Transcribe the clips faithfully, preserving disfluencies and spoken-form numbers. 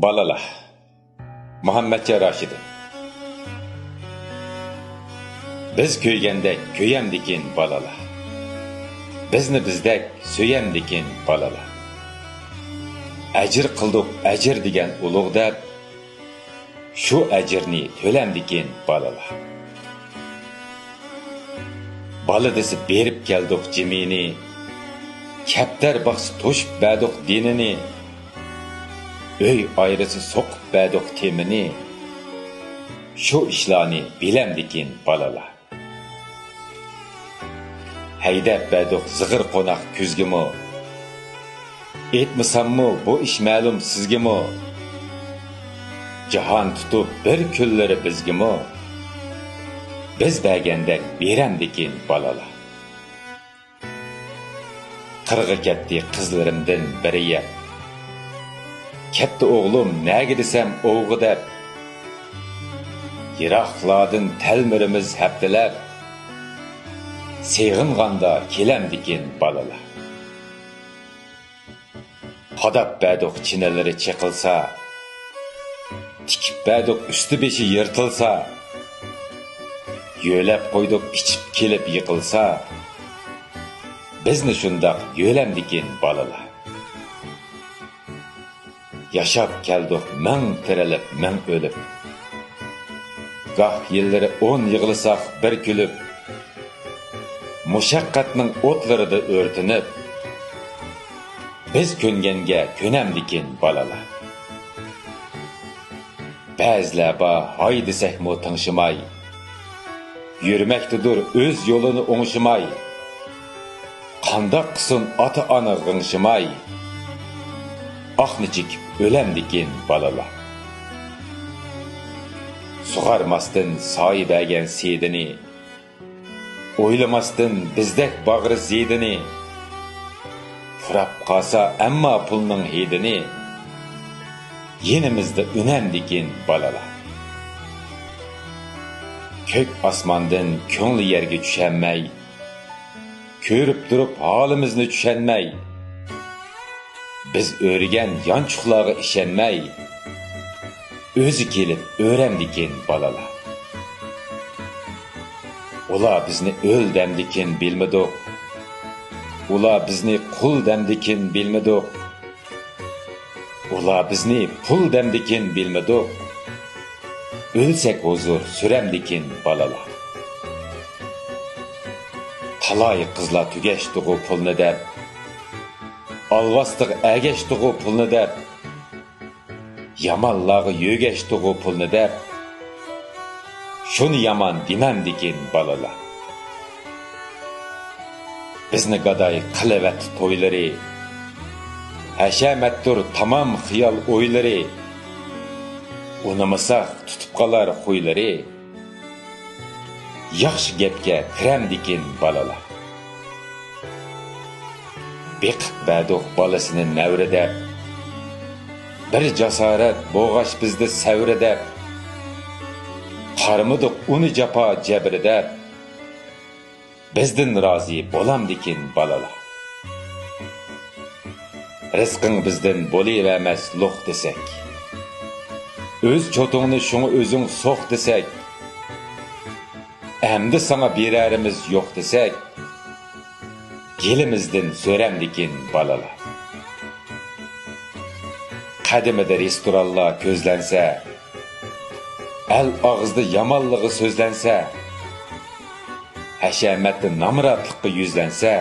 بالىلار. مۇھەممەتجان راشىدىن. بىز كۆيگەندەك كۆيەمدىكىن بالىلار. بىزنى بىزدەك سۆيەمدىكىن بالىلار. ئەجىر قىلدۇق ئەجىر دېگەن ئۇلۇغ دەپ، شۇ ئەجىرنى تۆلەمدىكىن بالىلار. بالا دېسە بېرىپ كەلدۇق جىمىنى، كەپتەر باقسا توشۇپ بەردۇق دىنىنى، ئۆي ئايرىسا سوقۇپ بەردۇق تېمىنى، شۇ ئىشلارنى بىلەمدىكىن بالىلار. ھەيدەپ بەردۇق زىغىر قوناق كۈزگىمۇ، ئېيتمىساممۇ بۇ ئىش مەلۇم سىزگىمۇ، جاھان تۇتۇپ بىر كۈنلىرى بىزگىمۇ، بىز بەرگەندەك بېرەمدىكىن بالىلار. قىرغا كەتتى قىزلىرىمدىن بىرى يەپ، كەتتى ئوغلۇم نەگە دېسەم ئوۋغا دەپ. يىراقلاردىن تەلمۈرىمىز ھەپتىلەپ، سېغىنغاندا كېلەمدىكىن بالىلار. قاداپ بەردۇق چىنىلىرى چېقىلسا، تىكىپ بەردۇق ئۈستى بېشى يىرتىلسا، يۆلەپ قويدۇق ئىچىپ كېلىپ يىقىلسا، بىزنى شۇنداق يۆلەمدىكىن بالىلار. ياشاپ كەلدۇق مىڭ تىرىلىپ، مىڭ ئۆلۈپ. گاھ يىللىرى ئون يىغلىساق بىر كۈلۈپ، مۇشەققەتنىڭ ئوتلىرىدا ئۆرتىنىپ، بىز كۆنگەنگە كۆنەمدىكىن بالىلار. بەزىلەر بار ھاي دېسەكمۇ تىڭشىماي، يۈرمەكتىدۇر ئۆز يولىنى ئوڭشىماي. قانداق قىلسۇن ئاتا-ئانا غىڭشىماي، ئاھنى چېكىپ ئۆلەمدىكىن بالىلار. سۇغارماستىن سايە بەرگەن سېدىنى، ئويلىماستىن بىزدەك باغرى زېدىنى، پۇراپ قالسا ئەمما پۇلنىڭ ھىدىنى، يېنىمىزدا ئۈنەمدىكىن بالىلار. كۆك ئاسماندىن كۆڭلى يەرگە چۈشەلمەي، كۆرۈپ تۇرۇپ ھالىمىزنى چۈشەنمەي، بىز ئۆرۈگەن يانچۇقلارغا ئىشەنمەي، ئۆزى كېلىپ ئۆرەمدىكىن بالىلار. ئۇلار بىزنى ئۆل دەمدىكىن بىلمىدۇق. ئۇلار بىزنى قۇل دەمدىكىن بىلمىدۇق. ئۇلار بىزنى پۇل دەمدىكىن بىلمىدۇق. ئۆلسەك ھۇزۇر سۈرەمدىكىن بالىلار. تالاي قىزلار تۈگەشتىغۇ پۇلنى دەپ، ئالۋاستىغا ئەگەشتىغۇ پۇلنى دەپ، يامانلارغا يۆگەشتىغۇ پۇلنى دەپ، شۇنى يامان دېمەمدىكىن بالىلار. بىزنى گاداي قىلىۋەتتى تويلىرى، ھەشەمەتتۇر تامام خىيال ئويلىرى، ئۇنىمىساق تۇتۇپ قالار خۇيلىرى، ياخشى گەپكە كىرەمدىكىن بالىلار. بېقىپ بەردۇق بالىسىنى نەۋرە دەپ، بىر جاسارەت بوغاچ بىزدە سەۋرە دەپ، قارىمىدۇق ئۇنى جاپا جەبرى دەپ، بىزدىن رازى بولامدىكىن بالىلار. رىزقىڭ بىزدىن بولۇۋەرمەس لوق دېسەك، ئۆز چوتۇڭنى شۇڭا ئۆزۈڭ سوق دېسەك، ئەمدى ساڭا بېرەرىمىز يوق دېسەك، گېلىمىزدىن سۆرەمدىكىن بالىلار. قەدىمىدە رېستورانلار كۆزلەنسە، ئەل ئاغزىدا يامانلىقى سۆزلەنسە، ھەشەمەتتە نامراتلىققا يۈزلەنسە،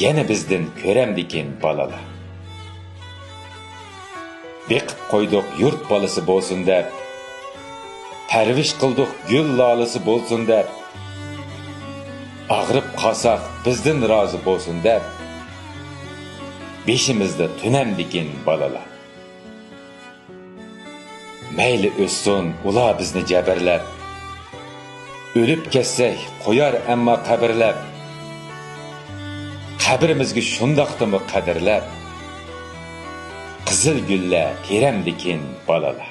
يەنە بىزدىن كۆرەمدىكىن بالىلار. بېقىپ قويدۇق يۇرت بالىسى بولسۇن دەپ، پەرۋىش قىلدۇق گۈل لالىسى بولسۇن دەپ، ئاغرىپ قالساق بىزدىن رازى بولسۇن دەپ، بېشىمىزدا تۈنەمدىكىن بالىلار. مەيلى ئۆتسۇن ئۇلار بىزنى جەبىرلەپ، ئۆلۈپ كەتسەك قويار ئەمما قەبىرلەپ، قەبرىمىزگە شۇنداقتىمۇ قەدىرلەپ، قىزىل گۈللەر تېرەمدىكىن بالىلار.